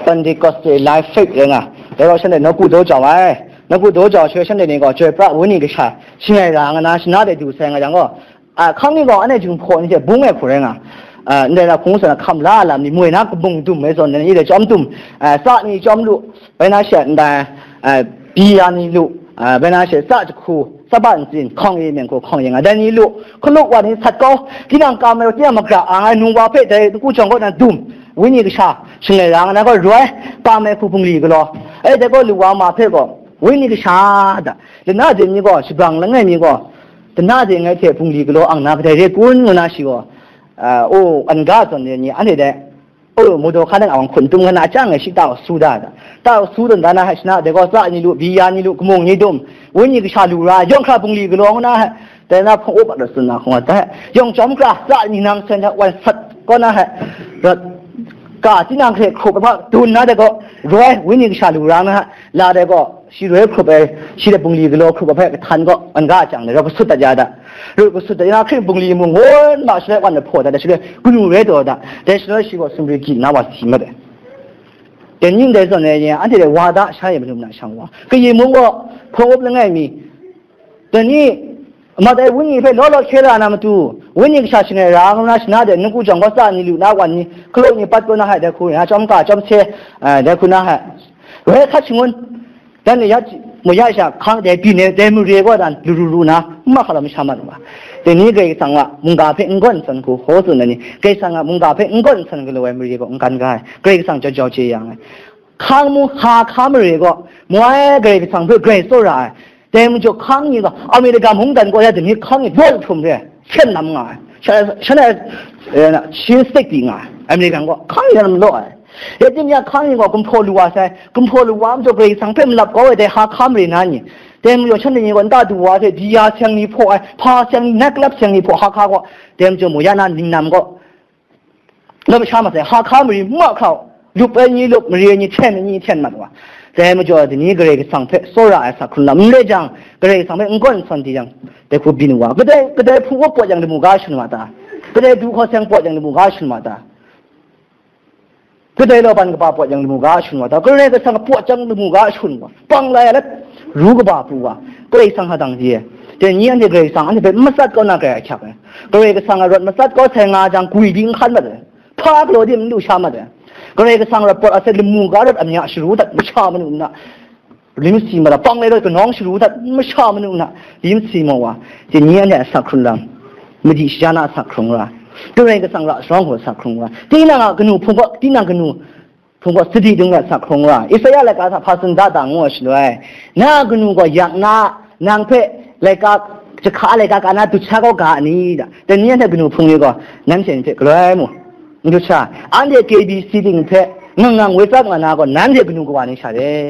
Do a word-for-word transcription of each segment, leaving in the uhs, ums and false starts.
Pentecost Life Faith เองอ่ะ แล้วเราเช่นเดียวกัน กูโตจ่อไว้ แล้วกูโตจ่อช่วยเช่นเดียวนี้ก็ช่วยพระวุฒิกระชา ชิงไงรางนะ ชนะได้ดูแซงอะไรก็ อ่า ครั้งนี้ก็อันนี้จึงพอนี่จะบุ้งไอ้ผู้แรงอ่ะ อ่า ในละคงสนะคำล่าลำนี่มวยนะกระบุงตุ่มไอ้ส่วนนี้เดี๋ยวจอมตุ่ม อ่า สะนี่จอมลุ ไปนะเช่นใด อ่า ปียานี่ลุ อ่า ไปนะเช่นสะจะคู สะบันจิน ของเอเมนโคของเองอ่ะ แต่นี่ลุ เขาลุกวันนี้สัตว์ก็ ที่นางกามเราที่นางมากราอ่างไอ้หนุ่มว่าเพศใดกูจองก็นั่นตุ่ม วินิกระชา ชิงไงรางนะก็รวย กามไอ้คูพุงลีก็รอ เอ้ย แต่ก็ลุกว่ามาเพศก็ วินิกระชา แต่ แต่หน้าเดี๋ยวนี้ก็ ฉบังละไงนี้ก็ แต่หน้าเดี๋ยวไงเทพุงลีก็รอ อ่างนาก็ได้เรียกกุนก็น่าชีก็ อ่า โอ้ อันกาส่วนเดี๋ยวนี้ อันนี้แหละ โอ้ โมโดคันนั้นเอาคนตุ้งกันนะ จ้างไงชิตาสู้ได้ ตาสู้ตันดานะ ให้ชนะ เดี๋ยวก็สะนี่ลุ บียานี่ลุ กระมงนี่ดุม วินิกระชาลูรา ย่องคราพุงลีก็รอนะ แต่นะพงอบอัดสุนนะของว่า แต่ย่องจอมกรา สะนี่นางเซนวันสัตว์ก็นะฮะ รถกาที่นางเคยครบพระตุนนะ แต่ก็รวย วินิกระชาลูรานะฮะ ลาแต่ก็ ชีรวยครบไอ้ ชีได้ปุงลีกะลอครบไอ้ กะทันก็ อันกาจังเลย เราก็สุดแต่ยาดะ เราก็สุดแต่ยา ครึ่งปุงลีมุงโหนมา ช่วยวันละพอแต่ ช่วยกูหนูเรตัวดะ แต่ช่วยชีก็สมบูรณ์กินนะว่าสีมาเลย แต่ยิ่งได้ส่วนใหญ่เนี่ย อันที่ได้วาดะใช่มันหนุ่มหนาช่างว่า ก็ยิ่งมุงก็ พงอบแล้วไงมี แต่นี่ มาแต่วุ้นนี่เพ่ล้อล้อเคลานามาตู วุ้นนี่กระชาชงไงรางนะ ชนะเดี๋ยวนึกกูจ่องก็สร้างนี่หลุดนะวันนี้ คลุกนี่ปัดก็นะฮะ เดี๋ยวคุณนะ จอมกาจอมเช เอ่อ เดี๋ยวคุณนะฮะ เฮ้ย คัดชงวน แต่เนี่ย မွေရရှာ ခန်းတဲ့ပြည်နယ်တဲမူရေကောတန်လူလူလူနာ မခလာမရှာမတ်ပါ တနည်းကိစ္စံက မုန်ကာဖဲ ငွန်းဆန်ကို ဟောဆိုနေ ကိစ္စံက မုန်ကာဖဲ ငွန်းဆန်ကလိုဝဲမူရေကော ငွန်းက ကိစ္စံကြောကြောချေရံ ခန်းမူဟာခါမူရေကော မွဲကိစ္စံဖဲ ကိစောရာ တဲမူကြော ခန်းကြီးက အမေရိကန်မုန်တိုင်းကောရတဲ့ မြစ်ခန်းကြီး ဘို့ထုံးတယ် ဆယ်နမ်ငါ ရှမ်း ရှမ်း ရှမ်းစက်တီငါ အမေရိကန်က ခန်းကြီးလည်းမလို့ ရတင်ရခန်းကြီးက ကွန်ထရိုလူဝါဆိုင် ကွန်ထရိုလူဝါမကြော ကိစ္စံဖဲ မလပ်ကောဝဲတဲ့ ဟာခါမူရေနာကြီး တဲမူကြော ရှမ်းနေကြီးက တတူဝါတဲ့ ဒီယာဆင်ကြီးဖို့ ဖာဆင်ကြီး နက်ကလပ်ဆင်ကြီးဖို့ ဟာခါက တဲမူကြော မွေရနာ နင်းနမ်ကော လမရှာမစဲ ဟာခါမရီ မွက်ခေါက် လုပဲညီလုပမရီညီထဲမညီထဲမတ်ဝါ တဲမကြော တနည်း ဂရေကဆောင်ဖဲ စောရအစခုလမ် လေကြောင် ဂရေကဆောင်ဖဲ ငွန်းဆန်တီယံ တဲခုဘိနဝါ ကတဲ ကတဲဖူဝပွက်យ៉ាងတမူကားရှင်ဝါတာ ကတဲဒူခေါ်ဆံပွက်យ៉ាងတမူကားရှင်ဝါတာ ကတဲလောပန်ကပါပွက်យ៉ាងတမူကားရှင်ဝါတာ ဂရေကဆောင်ပွက်យ៉ាងတမူကားရှင်ဝါ ပင်လယ်လက် ရူကပါပူဝါ ဂရေကဆောင်ဟာတံကြီး တနည်း အန်တီ ဂရေကဆောင် အန်တီ မစတ်ကောနာကဲအချက်ပဲ ဂရေကဆောင် ရတ်မစတ်ကော ဆယ်ငါးကြောင် ကွီဒင်းခတ်မတ်တယ် ဖာကလိုဒီမလူရှာမတ်တယ် ဂရေကဆောင် ရတ်ပေါ်အစက် လမူကားရတ်အမြတ်ရှရူးတတ် မချမနုနာ လင်းစီမလာ ပင်လယ်တော့ ကနောင်းရှရူးတတ် မချမနုနာ လင်းစီမဝါ တနည်း အန်တီ အစခုလမ် မဒီရှနာ အစခုံရာ ဂရေကဆောင် ရတ်ဆောင်ကို အစခုံရာ တင်းနာကနူဖုံကတင်းနာကနူ ဖုံကစတိတုံးက အစခုံရာ အစယလက ဖာစန်ဒတာ ငေါ်ရှလွဲ နာကနူက ယက်နာ နံဖဲ လက တခါလက ကနာတူချာကော ကအနီး တနည်း အန်တီ ကနူဖုံက နံချင်ဖဲ ကလွဲမူ တူချာ အန်တီ KBC တင်ဖဲ ငငံဝေသတ်ငနာက နံဒီကနူကဝါနေရှာတယ်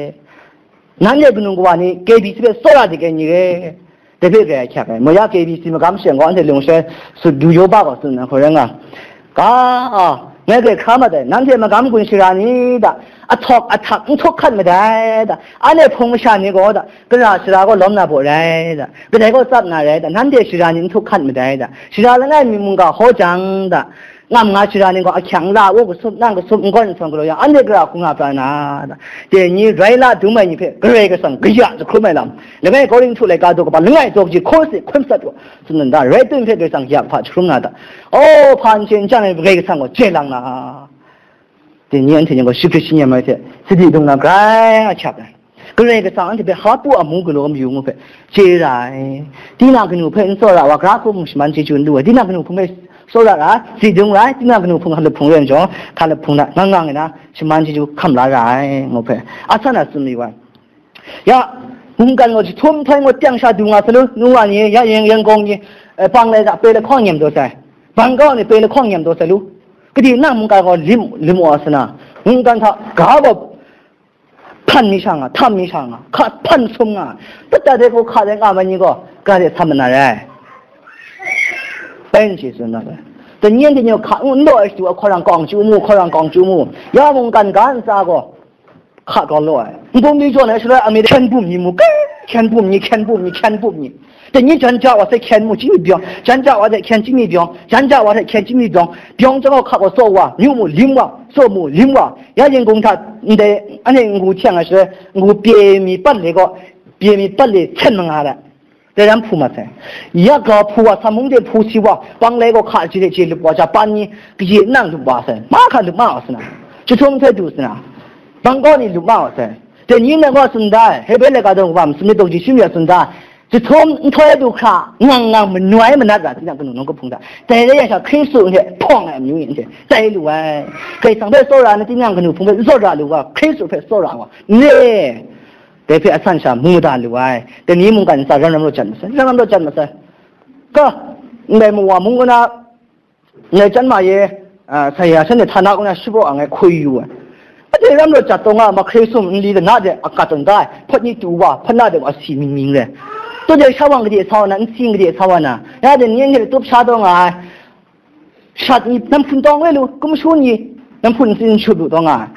နံဒီကနူကဝါနေ KBC ဖဲ စောရတကယ်ညီတယ် တဖဲကဲချက်ကဲ မွေရ KBC မကမ်းရှင်ကော အန်တီ လုံရှဲ စဒူယောဘကော စနံ ခေါ်ရငါ က ငဲကဲခါမတဲ့ နံဒီမကမ်းကွင်ရှရာနီး အထောက်အထက် ထုတ်ခတ်မတဲ့ အန်တီ ဖုံကရှာနေကော ကရာရှရာကော လောမနာဖို့ရဲ ကတဲကော စပ်နာရဲ နံဒီရှရာနီး ထုတ်ခတ်မတဲ့ ရှရာလငယ်မီမုန်က ဟောကြံ ငမ်ငါရှရာနီးကော အချံလာအိုကဆုပ် နံကဆုပ် ငွန်းဆန်ကလိုရ အန်ဒီကရာခုငါပြနာ တနည်း ရဲလာဒူမဲညီဖဲ ဂရေကဆောင် ကရစခုမဲလမ် လငယ်ကောရင်းထုတ်လိုက်ကားတော့ကပါ လငယ်တော့ကြီး ခိုးစစ်ခွင့်ဆက်တော့ စနန္ဒရဲတွင်ဖဲ ဂရေဆောင် ရဖတ်ချုံနာတာ အိုဖန်ချင်းချန် ဂရေကဆောင်ကို ကျဲလန်းနာ တနည်း အန်တီ ညီကို ရှုပ်ဖြစ်ရှင်ရမယ်တဲ့ စတိတုံးနာ ဂရအချက်ပဲ ဂရေကဆောင် အန်တီ ဘယ်ဟာပူအမူကလို မယူမှုဖဲ ကျေးရယ် တင်းနာကနူဖဲ စောရဝါ ဂရခုမရှိမှန်ချေချူလူဝဲ တင်းနာကနူဖုံဖဲ စောရရာ စီတုံးရယ် တင်းနာကနူဖုံ ခလဖုံရဲကြော ခလဖုံနာ ငငငငနာ ရှိမှန်ချေချူ ခမ်လာရယ် ငိုဖဲ အဆနစွန်လီဝါ ယ မုန်ကံကို ထုံးထိုင်းကို တျံ့ရှာသူငါသလို နူဝါညီ ယရင် ရန်ကုန်ညီ ပင်လယ်က ပဲလခေါင်ညံတော့ဆိုင် ဘန်ကောက်နေ ပဲလခေါင်ညံတော့ဆိုင်လူ ကတိနမုန်ကံကို လင်း လင်းမော်အစနာ မုန်ကံထ ကားပေါ် ဖန်မီးရှာငါ ထမ်မီးရှာငါ ခတ်ဖန်ဆုံးငါ တတ်တတ်တဲ့ကို ခါတဲ့ငါမကြီးကို ကားတဲ့ဆမ်းမနာရဲ ပဲရှိစွန်းတော့တယ် တညင်းတညိုခါ ဦးတော့အကျူ အခေါ်ရန်ကောင်းကျူးမှု ခေါ်ရန်ကောင်းကျူးမှု ရမုန်ကံကန်းစားကို ခတ်ကောင်းလို့ ဘုံမီးကျော်နဲ့ ရှလွဲအမေရိကန်ဘုံမီးမူကဲ Hkyen bum ni, hkyen bum ni, hkyen bum ni. Dai ni jan ja wa sai hkyen mu chyi mi byawng, jan ja wa sai hkyen chyi mi byawng, jan ja wa sai hkyen chyi mi byawng, byawng chyawm gaw hkap gaw tsaw wa, myu mu lim wa, tsaw mu lim wa, ya yin kung hta ndai, anhte n-gu hti yang ai shaloi, n-gu pye mi pat le gaw, pye mi pat le hkyen manga ai. Dai ram hpu mat sai. Ya ga hpu wa, sa mung de hpu si wa, bang lai gaw hka ji de je lup wa, ja pan ni kaji nang lup wa sai. Ma hka lup ma wa sai na. Jahtum nhtoi du sai na. Bang kaw ni lup ma wa sai. Dai ni nang gaw tsun da ai, Hebre laika daw wa, masum myit daw ji shi mi ya tsun da ai. Jahtum nhtoi du hkra, ngang ngang manoi manat ra, tinang kanu nang kahpung da. Dai rai yang sha Hkristu hte hpawng ai amyu yin hte, tai lu ai. Karai Kasang hpe tsawra na tinang kanu hpung hpe tsawra lu wa, Hkristu hpe tsawra wa. Ne! Dai hpe asan sha mu da lu ai. Dai ni mungkan ntsa ram ram raw jat masai, ram ram raw jat masai. Ka, ndai mawa mung kaw na, ndai chyam ma ye, a, saya shan de htana kaw na shapraw ang ai hkoi yu ai. Anhte ram raw jat taw nga, mahkre sum nli lana de akat tawn da ai, hpawt ni tu wa, hpawt na de wa si ming ming re. Tu de sha wang gade sa wa na, nsi gade sa wa na, ya de ni anhte tup sha taw nga ai. Shat ni, namhpun tawng we lu, kumshu ni, namhpun ntsin shut lu taw nga ai.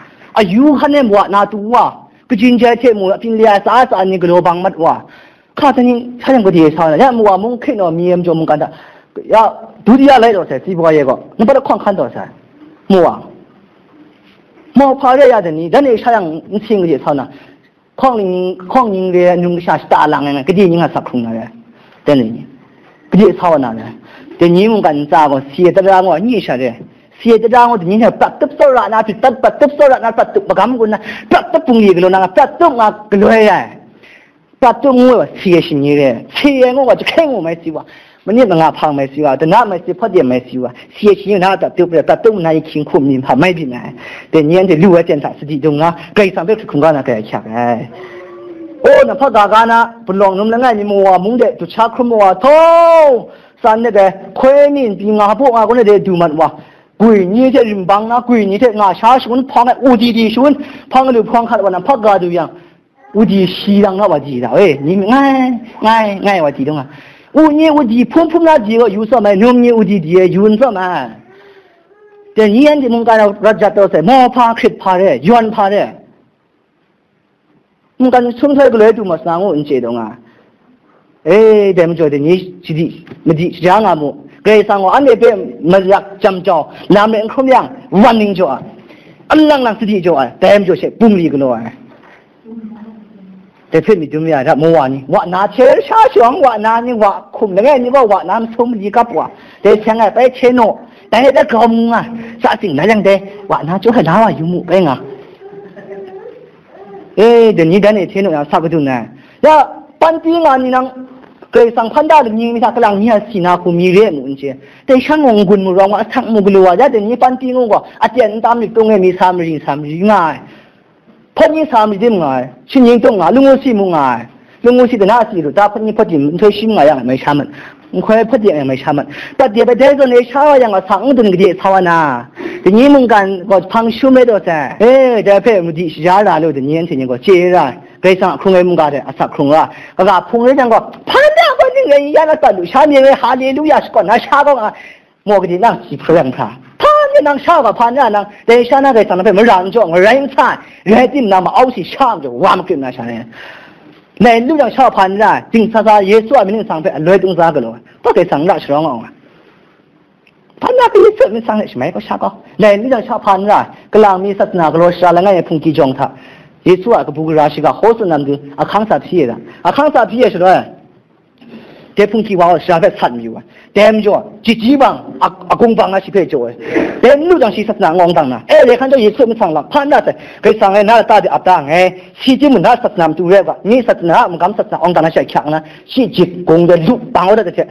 Ayu hkan e wa na tu wa, kajin jai hte mu, apyin lya tsa tsa ni galaw bang mat wa. Hka tsa ni, sa yang gade sa na, ya mu wa mung hkrit naw mi em jaw mungkan hta, ya, dutiya lai taw sai, tsi bwa ye gaw, nampat ahkawng hkan taw sai, mu wa. Mau hpa re ya dai ni, dan e sha yang nsin gade sa na, Hkawng ling, hkawng ning re, nung kasha shata lang ai, kade ning a sak hkrung na re. Dai ni, kade sa wa na re. Dai ni mungkan ntsa gaw, si ai tara gaw, nye sha re. Si ai tara gaw, dai ni hte prat tup tsawra na, pyi tat prat tup tsawra na, prat tup magam gun na, prat tup bungli galaw na, prat tup nga galoi ai. Prat tup ngu ai wa, si ai shani re. Si ai ngu gaw, jahkring ngu mai si wa. Manit manga hpang mai si wa, dana mai si, hpawt de mai si wa, si ai shi na prat tup, prat tup na i hkying hkum ni hpa mai byin ai. Dai ni anhte lu ai ten hta sadi dung na, Karai Kasang hpe hkrit hkungga na grai ahkyak ai. O, na hpa ga ga na, palawng num langai mi mawa mung de, du sha hkrum mawa, htau, san de gai, hkoi mi npyi nga hpaw nga kun de du mat wa, gwi ni hte rim bang na, gwi ni hte nga sha shangun hpawng ai, u di di shangun, hpang lu hpawng hkat wa na, hpa ga du yang, Udi shi dang na wa di da, e, ni ngai, ngai, ngai wa di dong a. U ni udi hpum hpum na di gaw yu tsawm ai, num ni udi di e, yu n tsawm ai. Dai ni anhte mungkan rawt jat taw sai, mau hpa, hkrit hpa re, yawn hpa re. Mungkan sum htoi galoi du ma sa ngu n chye dong a. E, dai majaw dai ni sadi, madi shaja nga mu. Karai Kasang gaw anhte hpe mayak jam jau, lam e n hkrum yang, wan ning jaw a. Alang lang sadi jaw ai, dai majaw she bungli galaw ai. Dai hpe myit dum ya ra, mu wa ni, wa na hte sha shawng, wa na ni, wa hkum langai ni gaw, wa na masum mali kap wa, dai seng ai bai hte naw, dai hpe grau mu nga, sa tsing na yang dai, wa na chyawm hkra la wa yu mu, bai nga. E, dai ni dan e hte naw yang sa kadun ai. Ya, panti nga ni nang, Karai Kasang hpan da lamying mi hta kalang mi a si na hku mi re mu n chye. Dai shan gaw n-gun mu rawng wa, asak mu galu wa, ya dai ni panti ngu gaw, aten n tam myit tung e mi sa mari, sa mari nga ai. Hpawt ni sa madim nga ai, shinggyim tung nga, lung ngu si mu nga ai, lung ngu si dana si lu, ta hpawt ni hpawt di nhtoi shim nga yang mai sha mat, nhtoi hpawt di yang mai sha mat, pat de bai dai zawn e sha wa yang a sa n dun gade sa wa na, dai ni mungkan gaw hpang shum rai taw sai, e, dai hpe madi shaja ra lu, dai ni anhte ni gaw chye ra, Karai Kasang a hkrung ai mungga hte asak hkrung ra, kaga hpung rai jang gaw, hpa na gaw ning rai ya na tat lu, sha ni rai, haleluya, shakawn na sha gaw nga, Maw gade nang si hpra yang hkra, hpa ni nang sha ga hpa ni a nang, dai sha na Karai Kasang na hpe mara n jaw, ngarai n sa ai, rai timung, nang ma-au si sha majaw, wa makrim na sha rai. Lai n lu yang sha hpa ni ra, dingsa sa Yesu a mying nsang hpe aloi tung sa galaw ai, hpa Karai Kasang n ra sharawng awng ai. Hpa na hpe Yesu a mying nsang hte shamai kau sha kau. Lai n lu yang sha hpa ni ra, kalang mi sat na galaw shara langai ai hpungki jawng hta, Yesu a kabu gara shiga hkaw tsun na matu, ahkang sa hpyi ai ga, ahkang sa hpyi ai shaloi, Dai hpungki wa gaw shara hpe sat mayu ai. Dai majaw, jiji bang, a-, agung bang a shi hpe jaw ai. Dai n lu jang shi sat na n-awng dang na, e, dai hkan jaw Yesu myit nsang lak hpa n ra sai, Karai Kasang e na lata de ap da nngai, shi timung na sat na matu rai u ga, myi sat na a magam sat na awng dang na shi a hkyak nna, shi jik gung de lu bang wa dat ai hte,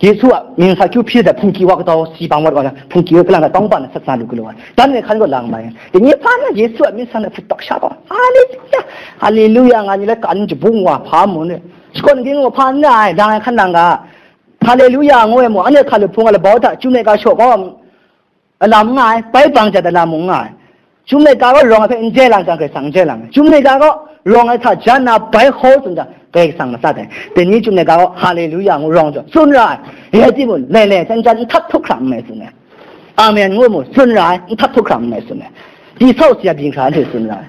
Yesu a mying sa kyu hpyi dat hpungki wa kataw si bang wat wa na, hpungki wa kalang na tawng bang na sat na lu galaw ai. Dan e hkan gaw lang mai ai. Dai ni hpa na Yesu a myit nsang de hput tak sha gaw, Haleluya! Haleluya! Nga ni lai kan jabung wa hpa mu ni. Shakawn ging gaw hpa n ra ai, dang ai hkan nang ga. Haleluya ngu ai mung, anhte hkalup hpung ai labau hta chyum laika shaw kau ai mung, alam n nga ai, bai bang jat ai lam mung n nga ai. Chyum laika gaw rawng ai hpe n jai lang jang, Karai Kasang n jai lang ai. Chyum laika gaw rawng ai hta jan na bai hkaw tsun jang, Karai Kasang matsat ai. Dai ni chyum laika gaw, Haleluya ngu rawng jaw, tsun ra ai. Rai timung, lai lai, jan jan, n htap htup hkra n mai tsun ai. Amen ngu mu, tsun ra ai, n htap htup hkra n mai tsun ai. Di sau si a byin hkra anhte tsun ra ai.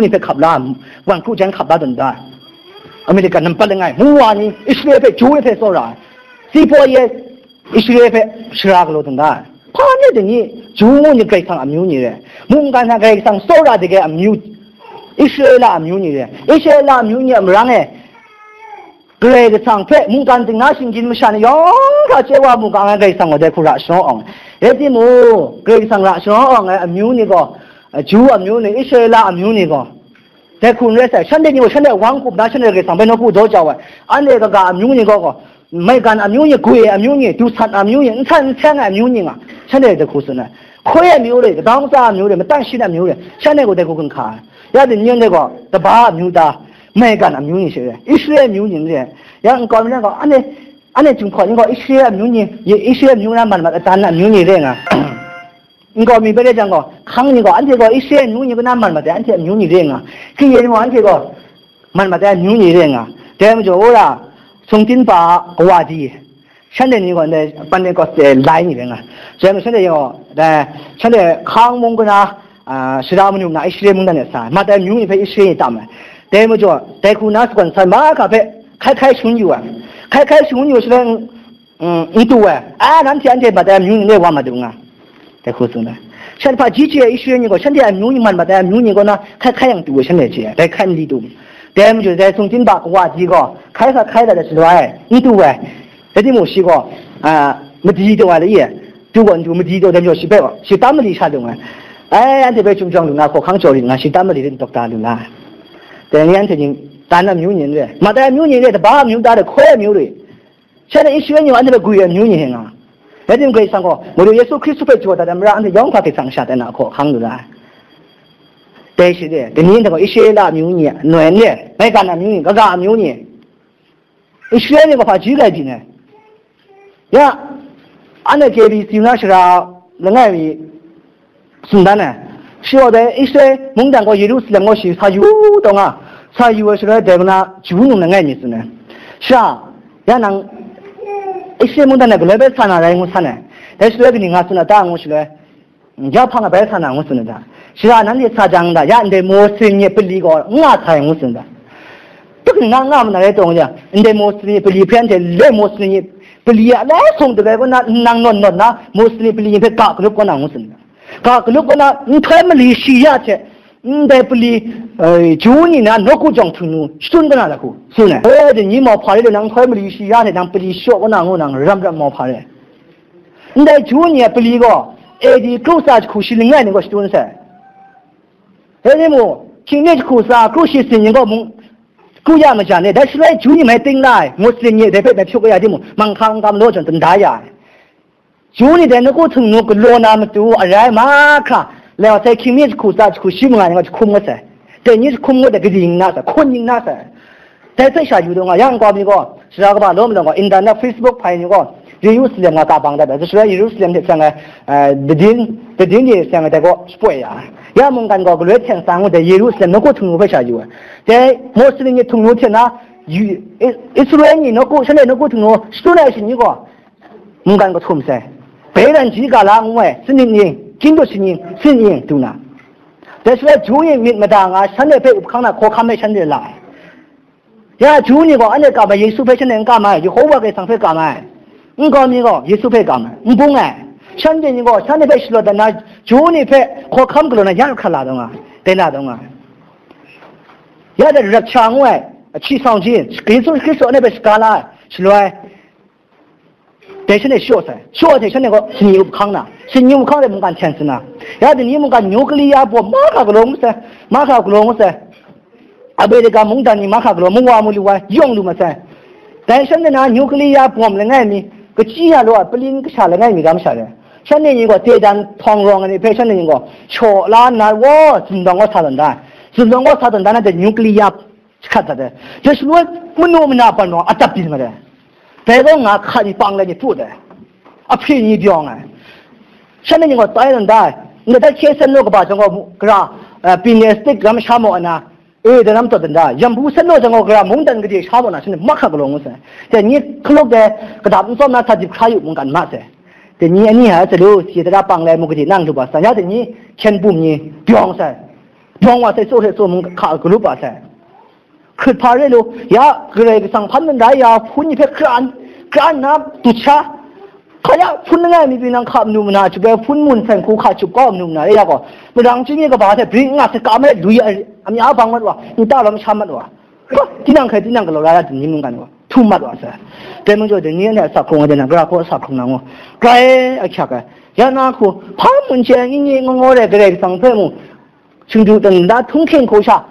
Ju ni hpe hkap la, wan hku jan hkap la dun da. America nampat langai, mung wa ni Israel hpe Ju ni hpe tsawra ai. Sipaw ye Israel hpe shara galaw dun da. Hpa ne dai ni, Ju ngu ni Karai Kasang amyu ni re. Mungkan hta Karai Kasang tsawra dai amyu, Israela amyu ni re. Israela amyu ni a marang e, Karai Kasang hpe mungkan ting na shinggyim masha ni yawng hta chye wa mu ga ai Karai Kasang gaw dai hku ra sharawng awng ai. Rai timung, Karai Kasang ra sharawng awng ai amyu ni gaw, Ju amyu ni, Israela amyu ni gaw, dai hku n rai sai, shanhte ni gaw shanhte a wang hkup na, shanhte Karai Kasang hpe nawku daw jau ai. Anhte kaga amyu ni gaw, gaw, maigan amyu ni, gwi amyu ni, du san amyu ni, n san n seng ai amyu ni nga, shanhte dai hku tsun ai. Hkoi amyu re, kadawng tsa amyu re, matai shin amyu re, shanhte gaw dai hku gun hka ai. Ya dai ni anhte gaw, kaba amyu ta, maigan amyu ni she re, Israel amyu ni n re, ya nkau mi na gaw, anhte, anhte Jinghpaw ni gaw Israel amyu ni, Israel amyu na man mat atan amyu ni re nga. Nkau mi bai re jang gaw, hkang ni gaw, anhte gaw Israel amyu ni kaw na man mat ai, anhte amyu ni re nga. Hkriyen gaw, anhte gaw man mat ai amyu ni re nga. Dai majaw, wora, sungtin pa kawa di, shanhte ni gaw ndai Pentecost de lai ni rai nga. Dai majaw, shanhte gaw, dai, shanhte hkang mung kaw na, a, shara manu na Israel mungdan de sa, mat ai amyu ni hpe Israel ni tam ai. Dai majaw, dai hku na shakawn sai mahkra hpe hkai hkai shangun yu ai. Hkai hkai shangun yu shaloi, mm, n tu ai. A, nanhte anhte mat ai amyu ni le wa madu nga. Dai hku tsun ai. Shanhte hpaji chye ai Israel ni gaw, shanhte a amyu ni man mat ai amyu ni kaw na hkai hkai yang tu ai, shanhte chye ai. Dai hkai nli tu. Dai majaw, dai sungtin pa kawa di gaw, hkai hkra hkai dat ai shaloi, n tu ai. Rai timung, shi gaw, a, madi taw ai la i, tu gaw n tu, madi taw, dai majaw shi hpe gaw, shi tam mali sha dung ai. Ai, anhte hpe chyum jawng lu na, hkawhkang jaw rit nga, shi tam mali rit n tawk da lu na. Dai ni anhte ning, dan amyu ni n re, mat ai amyu ni n re, taba amyu da de, hkoi amyu re. Shanhte Israel ni gaw anhte hpe gwi ai amyu ni hte nga. Rai timung, Karai Kasang gaw, Madu Yesu Hkristu hpe jaw dat ai mara, anhte yawng hpa Karai Kasang sha tai na hkaw hkang lu la ai. Dai shi de, dai ni anhte gaw Israela amyu ni, noi n re, maigan amyu ni, kaga amyu ni, Israel ni gaw hpaji rai byin ai. Ya, anhte K B C na shara langai mi, tsun dan ai. Shi gaw dai Israel mungdan gaw Yerusalem gaw shi sa yu taw nga, sa yu ai shaloi dai kaw na Ju num langai mi tsun ai. Sha, ya nang Israel mungdan e galoi bai sa na rai ngu san ai. Dai shaloi kaning nga tsun a ta ngu shaloi, ya hpang e bai sa na ngu tsun ai ta. Shara nanhte sa jang da, ya ndai Mosi ni pali gaw n nga sai ngu tsun ai ta. Tuk ni na nga ma na rai taw nga, ndai Mosi ni pali hpe anhte le Mosi ni pali a lai sung dagai kaw na, nang nawn nawn na, Mosi ni pali hpe ga galup kaw na ngu tsun ai ta. Ga galup kaw na, nhtoi mali shi ya hte, ndai pali, eh, Ju ni na nawku jawng htung nu, shatun kau na lahku, tsun ai. E, dai ni mau hpa re, nang nhtoi mali shi ya hte, nang pali shaw kau na ngu, nang ram ram mau hpa re. Ndai Ju ni a pali gaw, A D kru tsa jahku shi langai ni gaw shatun sai. Rai timung, hkying mi jahku tsa kru shi sin ni gaw mung, kru ya majan e, dai shaloi Ju ni mai ting la ai, Muslim ni dai hpe mai hpyu kau ya timung, manghka n-ga malaw jawn, tanda ya ai. Ju ni dai nawku htung nu galaw na matu arai mahkra, lai wa sai hkying mi jahku tsa jahku shi manga ni gaw jahkum ngut sai. Dai ni jahkum ngut ai, gadi ning na sai, hkun ning na sai. Dai hpe sha yu taw nga, ya nkau mi gaw, sara kaba law malawng gaw, internet, Facebook hpai ni gaw, Yerusalem nga ka bang dat ai, shaloi Yerusalem hte seng ai, eh, dadin, dadin ni seng ai dai gaw shapoi ya ai. Ya mungkan gaw galoi hten sa ngut ai, Yerusalem nawku htung nu hpe sha yu ai. Dai Muslim ni htung nu hte na, yu-, I-, Israel ni nawku, shanhte nawku htung nu shatun ai shi ni gaw, mungkan kahtum sai. Bai ran ji ga la ngu ai, sanit ni, kyindut shaning, sin ni, du na. Dai shaloi Ju ni myit mada nga, shanhte hpe up hkang na hkawhkam e shanhte la ai. Ya, Ju ni gaw anhte kam ai, Yesu hpe shanhte n kam ai, Yehova Karai Kasang hpe kam ai. Nkau mi gaw Yesu hpe kam ai, n bung ai. Shanhte ni gaw shanhte hpe shalawt dat na, Ju ni hpe hkawhkam galaw na ya hkra la taw nga, dai na taw nga. Ya dai rapture ngu ai, ahkyi sawng ji, Yesu Hkristu anhte hpe shaga la ai, shaloi, dai shanhte shaw sai. Shaw ai hte shanhte gaw shani up hkang na, shani up hkang de mungkan hten sa na. Ya dai ni mungkan nuclear bomb mahkra galaw ngut sai, mahkra galaw ngut sai. America mungdan ni mahkra galaw, mu wa mu lu wa, yawng lu masai. Dai shanhte na nuclear bomb langai mi, kachyi ya law ai, pali n kasha langai mi ga masha re. Shanhte ni gaw tedan hpawng rawng ai ni hpe shanhte ni gaw shaw la nna, wa, zindawng gaw sa tawn da ai. Zindawng gaw sa tawn da na de nuclear hkat dat ai. Dai shaloi manu mana ban gaw adat byin mat ai. Dai gaw nga hka ni pang lai ni put ai. Ahpri ni byawng ai. Shanhte ni gaw tai lan da ai. Ndai hkye sen law kaba jang gaw, gara, eh, pine stick ram sha maw na, e, dai ram taw dan da ai. Yambu sen law jang gaw, gara mungdan gade sha maw na, shanhte mahkra galaw ngut sai. Dai ni hkaluk dai kadap n tsawm na sa dip hkra yu mungkan ma sai. Dai ni ani hta salu, si tara pang lai mu gade nang lu ba sai. Ya dai ni hkyen bum ni byawng sai. Byawng wa sai, tsaw hte tsaw mung hka galup wa sai. Hkrit hpa re lu, ya, Karai Kasang hpan n rai ya, hpun ni hpe kran, kran nna dut sha. Hka ya, hpun langai mi pyi nang hka manu mana chup ai, hpun mun hpren hku hka chup kau manu mana re ya gaw, madang chyinghkyi kaba hte bring n nga hte kam ai, lui ai, amya bang mat wa, nta lawm sha mat wa. Hpa, tinang hkai tinang galaw la ya, dai ni mungkan gaw, htum mat wa sai. Dai majaw, dai ni anhte asak hkrung ai, dai na, gara hku asak hkrung na ngu, grai ahkyak ai. Ya na hku, hpa mun chye ai, n-, n-, ngaw ngaw re, Karai Kasang hpe mung, shingdu dan da htunghking hku sha,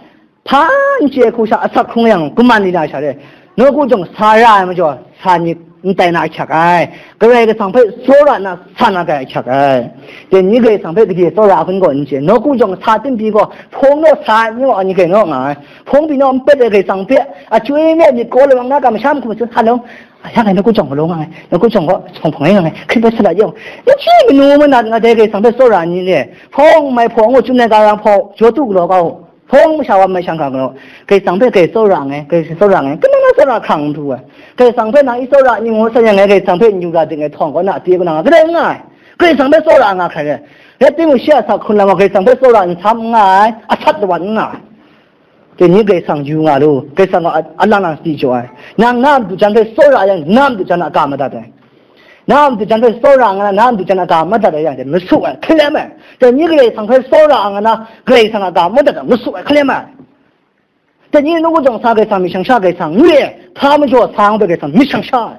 hpa n chye hku sha asak hkrung yang, kuman ni na sha re, nawku jawng sa ra ai majaw, sa ni n tai na ahkyak ai, Karai Kasang hpe tsawra nna sa na ai ahkyak ai. Dai ni Karai Kasang hpe gade tsawra hkun gaw n chye, nawku jawng sa tim pyi gaw, hpawng naw sa ai ni gaw, anhte hkrai naw nga ai. Hpawng pyi naw n pet ai Karai Kasang hpe, achyoi me myit kaw lawang na ga, masham hkum tsun, halong, a, ya ngai nawku jawng gaw lawang nga ai, nawku jawng gaw hpawng hpawng rai nga ai, hkrit hpe sa dat yawng, n chye manu manat nga dai Karai Kasang hpe tsawra ai ni le, hpawng mai hpawng gaw, chyum ai ga yang hpawng, jaw tu galaw ga u. Hpawng masha wa mai shang hkra galaw, Karai Kasang hpe grai tsawra nngai, grai tsawra nngai, kaning na tsawra hkrang n htu ai. Karai Kasang hpe nang i tsawra ni ngu san yang ngai, Karai Kasang hpe n yu ra ding ai htawng kaw na a pyi kaw na nga, kadai n nga ai. Karai Kasang hpe tsawra nga hkrai rai. Rai timung, shi a sa hkrun lam wa Karai Kasang hpe tsawra n sam n nga ai, a sat lawan n nga ai. Dai ni Karai Kasang yu nga lu, Karai Kasang gaw a, alang lang sadi jaw ai. Nang na a madu jan hpe tsawra yang, na a madu jan a ga madat ai. Na a madu jan hpe tsawra nga na, na a madu jan a ga madat ai yang, masu ai, hkalem ai. Dai ni Karai Kasang hpe tsawra nga na, Karai Kasang a ga madat ai, masu ai, hkalem ai. Dai ni nawku jawng sa Karai Kasang, myit shang sha Karai Kasang, n re ai, hpa majaw sa nga hpe Karai Kasang, myit shang sha ai.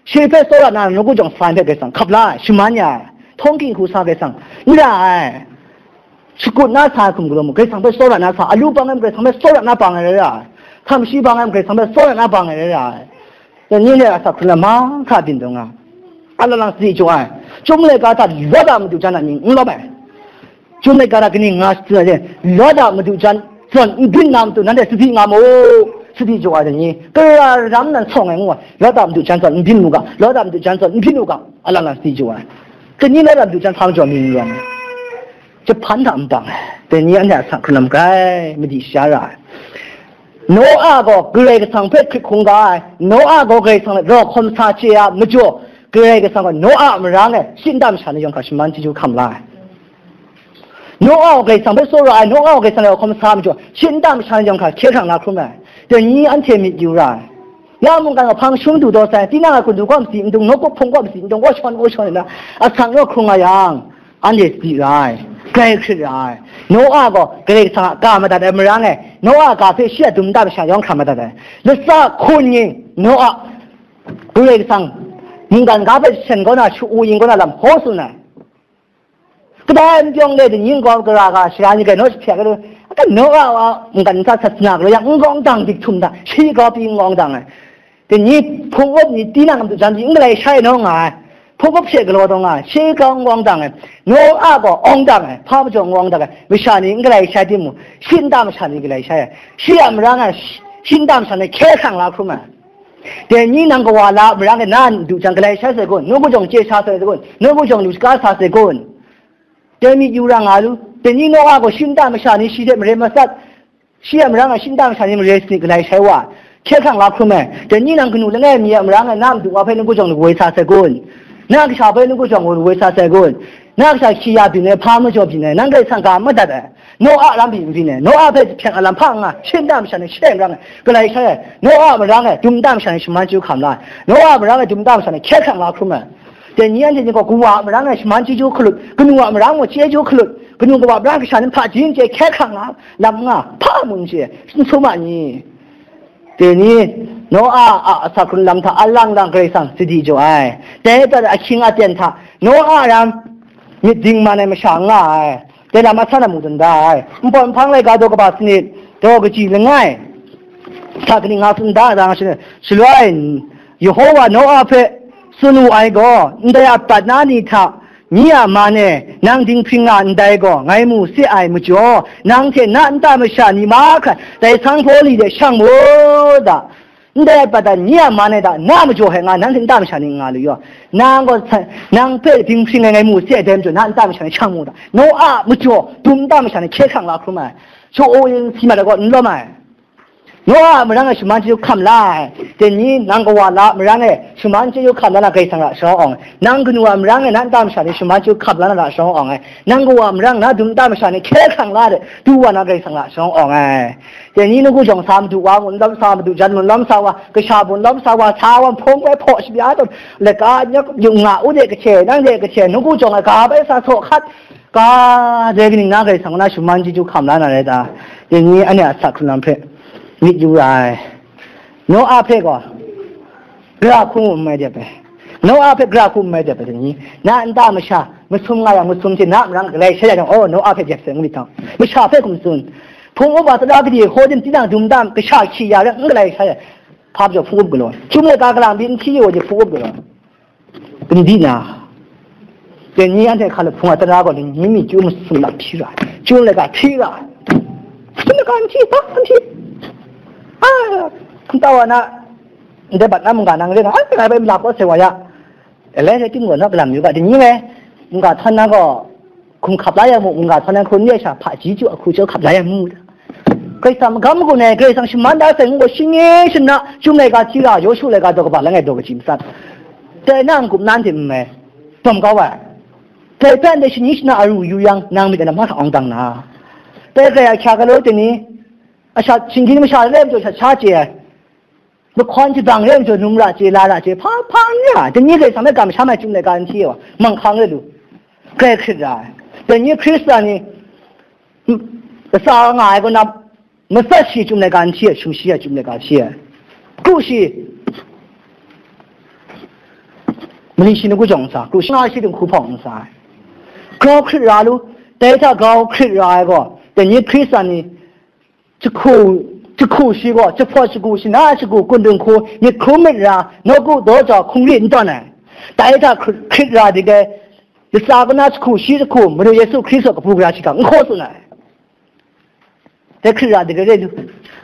Shi hpe tsawra na, nawku jawng sa ai hpe Karai Kasang, hkap la ai, shaman ya ai. Htawng hkihku sa Karai Kasang, n ra ai. Shakut na sa ai hkum galaw mu, Karai Kasang hpe tsawra na sa, alu pang ai mu, Karai Kasang hpe tsawra na pang ai rai ra ai. Htam shi pang ai mu, Karai Kasang hpe tsawra na pang ai rai ra ai. Dai ni le a sa hkrun lam mahkra byin taw nga, alang lang sadi jaw ai. Chyum laika hta Lawt a madu jan a mying n lawm ai. Chyum laika hta kaning nga tsun ai, Lawt a madu jan zawn n byin na matu nanhte sadi nga mu, sadi jaw ai dai ni. Kara ram nan sawng ai ngu ai, Lawt a madu jan zawn n byin mu ga, Lawt a madu jan zawn n byin u ga, alang lang sadi jaw ai. Dai ni Lawt a madu jan hpa majaw mying n lawm ai. Jahpan hta n bang ai. Dai ni anhte a sa hkrun lam grai madi sha ra ai. Noa gaw Karai Kasang hpe hkrit hkungga ai. Noa gaw Karai Kasang hte rau hkawm sa chye ai majaw, Karai Kasang gaw Noa a marang e shi nta masha ni yawng hkra shaman chyeju hkam la ai. Noa gaw Karai Kasang hpe tsawra ai, Noa gaw Karai Kasang hte rau hkawm sa ai majaw, shi nta masha ni yawng hkra hkye hkrang la hkrum ai. Dai ni anhte myit yu ra ai. Ya mungkan gaw hpang shum du taw sai, tinang a hkun du gaw masi n dung, nawku hpung gaw masi n dung, gaw shawn gaw shawn nna, asak naw hkrung nga yang, anhte sadi ra ai, grai hkrit ra ai. Noa gaw Karai Kasang a ga madat ai marang e, Noa a ga hpe shi a dum nta masha yawng hkra madat ai. Latsa hkun ni Noa, Karai Kasang mungkan ga hpe jashan kau na, sha-u yin kau na lam hkaw tsun ai. Kadai n pyawng le, dai ni n gaw gara ga, sara ni gaw naw jahpyak ai lu, a kan Noa wa mungkan nsa sat sana galaw yang, n gawng dang dik htum hta, shi grau pyi n gawng dang ai. Dai ni hpung up ni tinang a madu jan pyi n galai shai naw nga ai. Hpung up hte galaw taw nga ai, shi grau n gawng dang ai. Noa gaw awng dang ai, hpa majaw n gawng dang ai. Masha ni n galai shai timung, shi nta masha ni galai shai ai. Shi a marang e, shi nta masha ni hkye hkrang la hkrum ai. Dai ni nang kawa la a marang e na a madu jan galai shai sai kun, nawku jawng chye sha sai kun, nawku jawng lu shaga sa sai kun. Dai myit yu ra nga lu, dai ni Noa gaw shi nta masha ni shi hte mare masat, shi a marang e shi nta masha ni mare sanit galai shai wa, hkye hkrang la hkrum ai. Dai ni nang kanu langai mi a marang e na a madu wa hpe nawku jawng lu woi sa sai kun, na kasha hpe nawku jawng lu woi sa sai kun, na kasha hkyi ya byin ai, hpa majaw byin ai, nang Karai Kasang ga madat ai. Noa lam pyi n byin ai, Noa hpe jahpyak ai lam hpa n nga, shi nta masha ni shi a marang e galai shai ai, Noa a marang e dum nta masha ni shaman chyeju hkam la ai, Noa a marang e dum nta masha ni hkye hkrang la hkrum ai. Dai ni anhte ni gaw kawa a marang e shaman chyeju hkalut, kanu a marang mung chyeju hkalut, kanu kawa a marang kasha ni hpaji n chye, hkye hkrang la lam n nga, hpa mung n chye, n sum a ni? Dai ni, Noa a asak hkrun lam hta alang lang Karai Kasang sadi jaw ai. Dai prat ai ahkying aten hta, Noa ram myit dingman ai masha n nga ai. Dai lam a san amu dun da ai. Npawt nhpang laika daw kaba sanit, daw kaji langai, sa kaning nga tsun da ai, shaloi, Yehowa Noa hpe tsun wu ai gaw, ndai a pat na ni hta, Nye a man e, nang dinghpring nga ndai gaw, ngai mu se ai majaw, nang hte na nta masha ni mahkra dai sanghpaw li de shang mu da. Ndai a pat da, nye a man e da, na majaw hte nga, nang hte nta masha ni nga lu yaw. Nang gaw sa-, nang hpe dinghpring ai ngai mu se ai dai majaw, na nta masha ni shang mu da. Noa a majaw, dum nta masha ni hkye hkrang la hkrum ai. Sha-u yin si mat ai gaw n lawm ai. Noa a marang e shaman chyeju hkam la ai. Dai ni nang kawa la a marang e shaman chyeju hkam la na Karai Kasang ra sharawng awng ai. Nang kanu a marang e na nta masha ni shaman chyeju hkam la na ra sharawng awng ai. Nang kawa a marang na dum nta masha ni hkye hkrang la de, du wa na Karai Kasang ra sharawng awng ai. Dai ni nawku jawng sa madu wa, ngun lawm sa madu jan, ngun lawm sa wa, kasha bun lawm sa wa, sa wa, hpawng bai hpaw shabya tawn, laka nyak yung nga u de kache, nang de kache, nawku jawng ai ga bai sa saw hkat, Ga, dai kaning na Karai Kasang na shaman chyeju hkam la na rai ta? Dai ni anhte a asak hkrun lam hpe myit yu ra ai. Noa hpe gaw, gara hku n mai dep ai. Noa hpe gara hku n mai dep ai, dai ni. Na nta masha masum nga yang, masum hte na marang galai shai ya jang, oh, Noa hpe dep sai ngu myit hta. Masha hpe hkum tsun. Hpung upa tara gade hkaw dim tinang dum dam, kasha hkyi ya rai n galai shai ai. Hpa pyaw hpung up galaw, chyum laika galang byin hti yaw je hpung up galaw, gandi na, dai ni anhte hka lahpung a tara gaw, ni mi chyum sumlak hti ra, chyum laika hti ra, chyum laika n hti, hpa n hti. A, nta wa na, ndai bat na mungga nang ren, a, ngai bai malap kawt sai wa ya. Alai rai tim gaw, naw galam yu ga, dai ni ngai, mungga htawn na gaw, hkum hkap la ya mu, mungga htawn na hkun ya sha, hpaji chyu ahku chyu hkap la ya mu. Karai Kasang magam magun ai, Karai Kasang shaman da sai ngu gaw, shing e shana, chyum laika hti ra, Yawshu laika daw kaba langai daw kaji matsat. Dai na n-gup nan hte n mai, dawm kau ai. Dai hpe ndai shani shana aru yu yang, nang myit ai lam hkra awng dang na. Dai Karai a hkya galaw teng ni, a sha, shinggyim masha re ai majaw sha sha chye ai. Lahkawn shadang re ai majaw num ra chye, la ra chye, hpa, hpa n ra. Dai ni Karai Kasang hpe kamsham ai chyum laika n hti wa, manghkang re lu. Grai hkrit ra ai. Dai ni Hkristan ni, Latsa nga ai kaw na, matsat shi chyum laika n hti ai, shum shi ai chyum laika hti ai. Kru shi, mali shi ni ku jawng n sa, kru shi nga shi dinghku hpawng n sa ai. Grau hkrit ra lu, dai hta grau hkrit ra ai gaw, dai ni Hkristan ni, jahku, jahku shi gaw, jahpawt shagu, shana shagu, kun dinghku, myit hkrum myit ra, nawku daw jau, hkungri n tawn ai. Dai hta hkrit, hkrit ra dik ai, latsa kaw na jahku shi jahku, Madu Yesu Hkristu kabu gara shi hta n hkaw tsun ai. Dai hkrit ra dik ai re lu.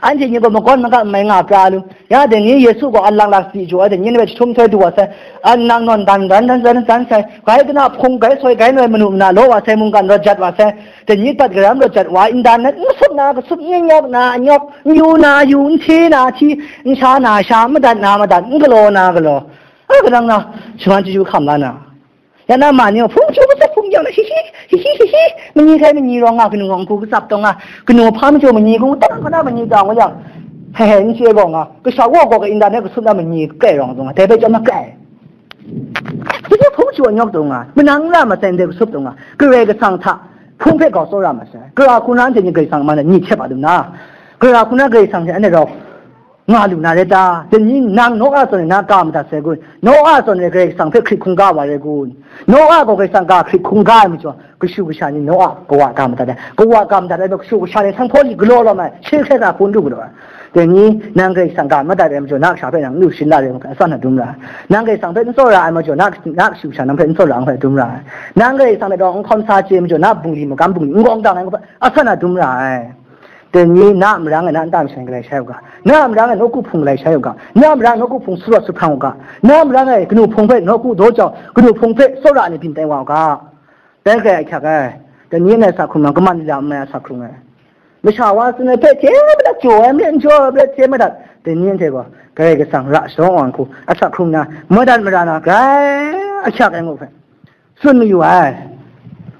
Anhte ni gaw magawn maga n mai nga pra lu. Ya dai ni Yesu gaw an lang lassi jaw ai, dai ni hpe jahtum htoi du wa sai. An nang nawn dan dan dan dan dan sai. Gai kana hpung gai soi gai noi manu mana law wa sai, mungkan rawt jat wa sai. Dai ni bat garam rawt jat wa, ndan na n sup na kasup, n nyawk na nyawk, n yu na yu, n hti na hti, n sha na sha, n madat na madat, n galaw na galaw. A kanang na, shaman chyeju hkam la na. Ya na ma ni hpung chyu matsat hpung yang na, hi hi, hi hi, hi hi, manyi hkai manyi rawng nga, kanu rawng hku katsap taw nga, kanu hpa majaw manyi hku, tang hkana manyi tang wa yang, he he, n chye gaw nga, kasha wa gaw ka internet kasup na manyi kai rawng taw nga, dai bai chyawm na kai. Dai hpung chyu wa nyawk taw nga, manang n ra masai ndai kasup taw nga, Karai Kasang hta hpung hpe gau tsawra masai, gara hku na anhte ni Karai Kasang man ai ni hte pa dum na, gara hku na Karai Kasang hte anhte rau nga lu na rai ta? Dai ni nang Noa zawn e na ka madat sai kun? Noa zawn e Karai Kasang hpe hkrit hkungga wa rai kun? Noa gaw Karai Kasang ga hkrit hkungga ai majaw, kashu kasha ni Noa kawa ka madat ai. Kawa ka madat ai majaw, kashu kasha ni sanghpaw li galaw lawm ai, she hkrai ga hpun du galaw ai. Dai ni nang Karai Kasang ga madat ai majaw, na kasha hpe nang n lu sharin la rai ai hpe asan a dum ra ai. Nang Karai Kasang hpe n tsawra ai majaw, na, na kashu kasha nang hpe n tsawra ai hpe dum ra ai. Nang Karai Kasang hpe rawng n hkawm sa chye ai majaw, na bungli magam bungli n gawng dang ai hpe asan a dum ra ai. Dai ni na a marang e na nta masha ni galai shai u ga, na a marang e nawku hpung galai shai u ga, na a marang e nawku hpung surawt suhprang u ga, na a marang e kanu hpung hpe nawku daw jau, kanu hpung hpe tsawra ai ni byin tai wa u ga. Dai garai ahkyak ai. Dai ni ngai sa hkrung yang, kaman lila n mai a sa hkrung ai. Masha wa tsun ai hpe hte madat, jaw ai hpe n jaw ai hpe hte madat. Dai ni anhte gaw Karai Kasang ra sharawng wa ai hku a sa hkrung na, madat mara na grai ahkyak ai ngu hpe tsun mayu ai.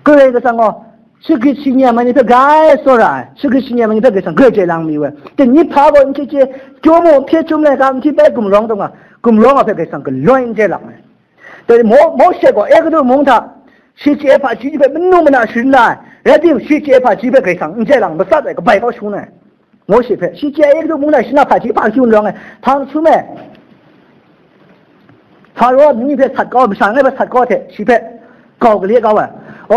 Karai Kasang gaw, shagrit shingya ai ni hpe grai tsawra ai, shagrit shingya ai ni hpe Karai Kasang grai chye lang mayu ai. Dai ni hpa gaw n chye chye, kyaw mu hpye chyum laika, n hti bai gumrawng taw nga, gumrawng a hpe Karai Kasang galoi n chye lang ai. Dai Mo-, Mawshe gaw Egutu mung hta shi chye ai hpaji ni hpe manu mana sharin la ai, rai timung, shi chye ai hpaji hpe Karai Kasang n chye lang, matsat ai, kabai kau shangun ai. Mawshe hpe, shi chye ai Egutu mung na shana hpaji hpa hkyu n rawng ai, hpa masum ai. Faro a myi hpe sat kau, masha langai hpe sat kau hte, shi hpe gau gale kau ai. O,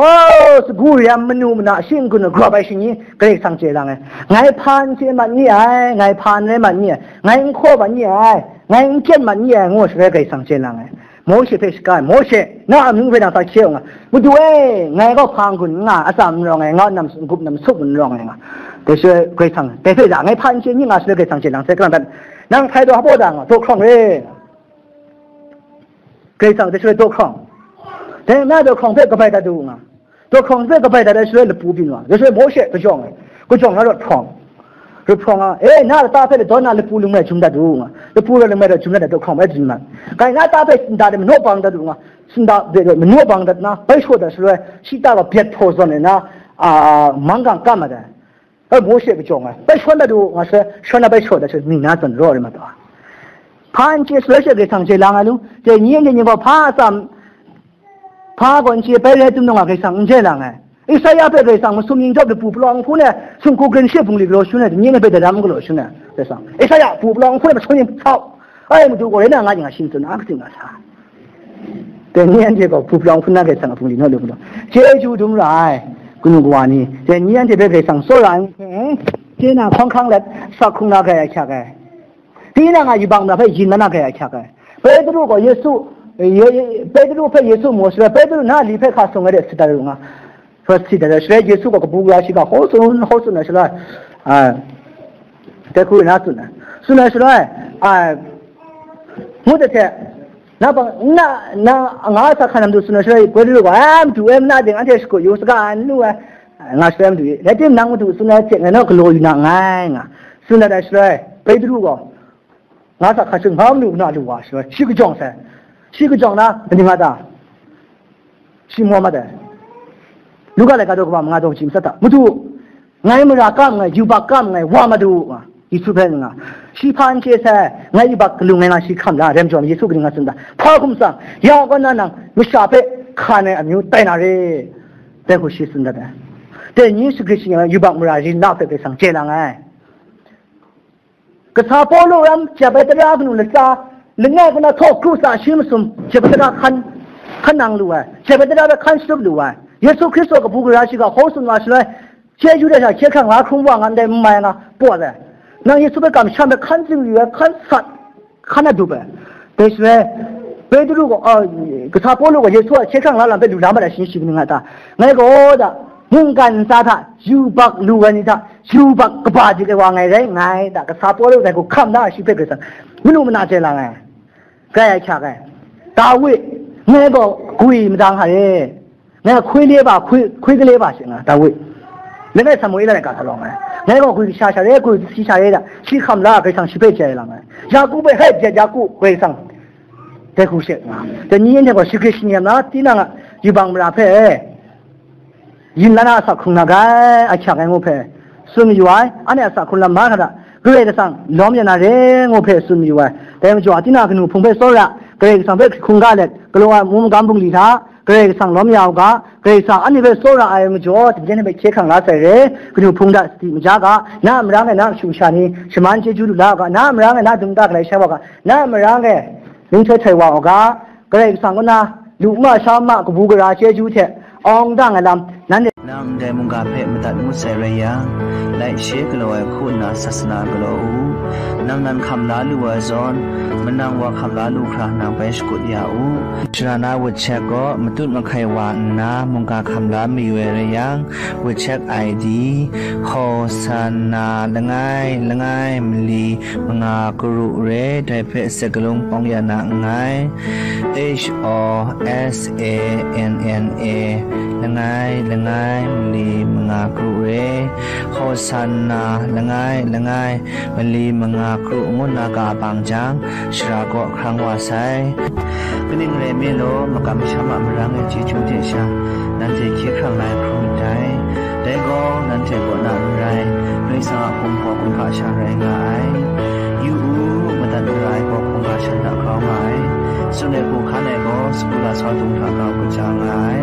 sagu rayam manu mana shingkun grawp ai shani Karai Kasang chye lang ai. Ngai hpa n chye mat ni ai, ngai hpa n rai mat ni ai, ngai n hkaw mat ni ai, ngai n kyen mat ni ai, ngu shaloi Karai Kasang chye lang ai. Mawshe hpe shaga ai, Mawshe, na amyu hpe nang sa hkye u nga, Madu e, ngai gaw hpa n-gun n nga, atsam n rawng ai, nga nam n-gup nam sup n rawng ai nga. Dai shaloi Karai Kasang, dai hpe za, ngai hpa n chye n nga shaloi Karai Kasang chye lang sai, kalang dat, nang hpai daw hpaw da nga, daw hkrawng re. Karai Kasang dai shaloi daw hkrawng, dai na daw hkrawng hpe kabai dat u nga. Daw hkrawng hpe kabai dat ai shaloi lapu byin wa, dai shaloi Mawshe kajawng ai, kajawng na rawt hkrawng. Rawt hkrawng a, e, na lata hpe ladawn na lapu lung mai jum dat u nga, lapu rawt lung mai rawt jum dat ai daw hkrawng bai jum dat. Kai na ta hpe sinda de manaw bang dat u nga, sinda de manaw bang dat na, bai shaw dat shaloi, shi ta gaw byat hpaw zawn ai na, a, manggang kam mat ai. Bai Mawshe kajawng ai, bai shawn dat u nga shaloi, shawn na bai shaw dat shaloi, ning na zawn raw rai mat taw ai. Hpa n chye shaloi she Karai Kasang chye lang ai lu, dai ni anhte ni gaw hpa atsam, hpa gaw n chye bai rai tum nna nga Karai Kasang n chye lang ai. Isaya hpe Karai Kasang masum ning dawp lapu palawng hpun e, sumku grin she bungli galaw shangun ai, dai ni hpe daram galaw shangun ai, Karai Kasang. Isaya hpu palawng hpun e masum ning sau, ai, Madu gaw rai na nga, nga shing tsun, a katsing nga sa. Dai ni anhte gaw hpu palawng hpun na Karai Kasang a bungli naw lu galaw. Chyeju dum ra ai, kanu kawa ni, dai ni anhte hpe Karai Kasang tsawra ai, chye na hkawng hkrang let, sa hkrung na grai ahkyak ai. Tinang a yubak mara hpe yin na na grai ahkyak ai. Petru gaw Yesu, Ye-, Ye-, Petru hpe Yesu mu shaloi, Petru na li hpe hka sung ai de sit dat ru nga. Hpe sit dat ai shaloi, Yesu gaw kabu gara shiga hkaw tsun, hkaw tsun ai shaloi, a, dai hku na tsun ai. Tsun ai shaloi, a, ngut ai hte, na bang, na, na, nga sa hkan na matu tsun ai shaloi, Petru gaw, a, madu e, mana ding anhte shakut yu saga, n lu ai, nga shaloi madu e. Rai timung, nang madu tsun ai hte, ngai naw galaw yu na nngai, nga. Tsun dat ai shaloi, Petru gaw, nga sa hkan shing hpa manu na lu wa, shi, shi kajawng sai. Shi kajawng na, kaning nga ta? Shi mu mat ai. Luka laika daw kaba manga daw kaji matsat ta? Madu, ngai mara kam nngai, yubak kam nngai, wa madu, nga. Yesu hpe nga. Shi hpa n chye sai, ngai yubak kalung ngai nga shi hkam la, rem jawm Yesu kaning nga tsun ta? Hpa hkum tsang, ya kaw na nang, masha hpe hkan ai amyu tai na re. Dai hku shi tsun dat ai. Dai ni shagrit shi nga yubak mara rin na hpe Karai Kasang chye lang ai. Kasa Pawlu ram jep ai tara kanu latsa, langai kaw na htaw kru sa shi masum, jep ai tara hkan, hkan nang lu ai, jep ai tara hpe hkan shatup lu ai. Yesu Hkristu a kabu gara shiga hkaw tsun wa shaloi, chyeju de sha hkye hkrang la hkrum wa nga ndai n mai nga pawt ai. Nang Yesu hpe kamsham ai, hkan zingri ai, hkan sat, hkan adup ai. Dai shaloi, Petru gaw, a, kasa Pawlu gaw Yesu a hkye hkrang la lam hpe lu la mat ai shi, shi kaning nga ta? Ngai gaw da, mungkan ntsa hta yubak lu ai ni hta yubak kaba dik ai wa ngai rai nngai da, kasa Pawlu dai hku hkam da, shi hpe Karai Kasang manu mana chye lang ai, grai ahkyak ai. Dawi, ngai gaw gwi madang hta re, ngai hkoi le ba, hkoi, hkoi gale ba she nga, Dawi. Langai Samuela laika sa lawm ai. Ngai gaw gwi kasha sha re, gwi si sha re da, shi hkam la, Karai Kasang shi hpe chye lang ai. Yaku hpe, hai, byin Yaku, Karai Kasang. Dai hku she nga. Dai ni anhte gaw shagrit shingnyam na, tinang a yubak mara hpe, yin la na asak hkrung na gai, ahkyak ai ngu hpe tsun mayu ai, anhte asak hkrung lam mahkra hta, Karai Kasang lawm ya na re ngu hpe tsun mayu ai. Dai majaw, tinang kanu hpung hpe tsawra, Karai Kasang hpe hkungga let, galaw ai amu magam bungli hta, Karai Kasang lawm ya u ga, Karai Kasang anhte hpe tsawra ai majaw, tengteng hpe hkye hkrang la sai re, kanu hpung hta sadi maja ga, na a marang e na kashu kasha ni shaman chyeju lu la u ga, na a marang e na dung ta galai shai wa ga, na a marang e ning htoi htoi wa u ga, Karai Kasang kaw na lu ma sha ma kabu gara chyeju hte awng dang ai lam, nanhte nang ndai mungga hpe madat ngut sai rai yang, laishe galaw ai hku nna sasana galaw u. Nang nan hkam la lu ai zawn, manang wa hkam la lu hkra nang bai shakut ya u. Shara na WeChat gaw matut mahkai wa nna mungga hkam la mayu ai rai yang, WeChat I D, Hosanna langai langai mali manga karu re, dai hpe sakalung pawng ya na nngai. H O S A N N A, langai langai mali manga karu re, Hosanna langai langai mali manga karu ngu na ga bang jang, shara kaw hkrang wa sai. Kaning rai nme law, makam masham a marang e chyeju de sha, nanhte hkye hkrang la ai hkrum myit dai. Dai gaw, nanhte kaw na n rai, Karai Kasang a hpung gaw hkungga sha rai nga ai. Yu u, madat mara ai gaw hkungga shan hta grau nga ai. Tsun ai hku hkan ai gaw, sagu lasau dung hta grau kaja nga ai.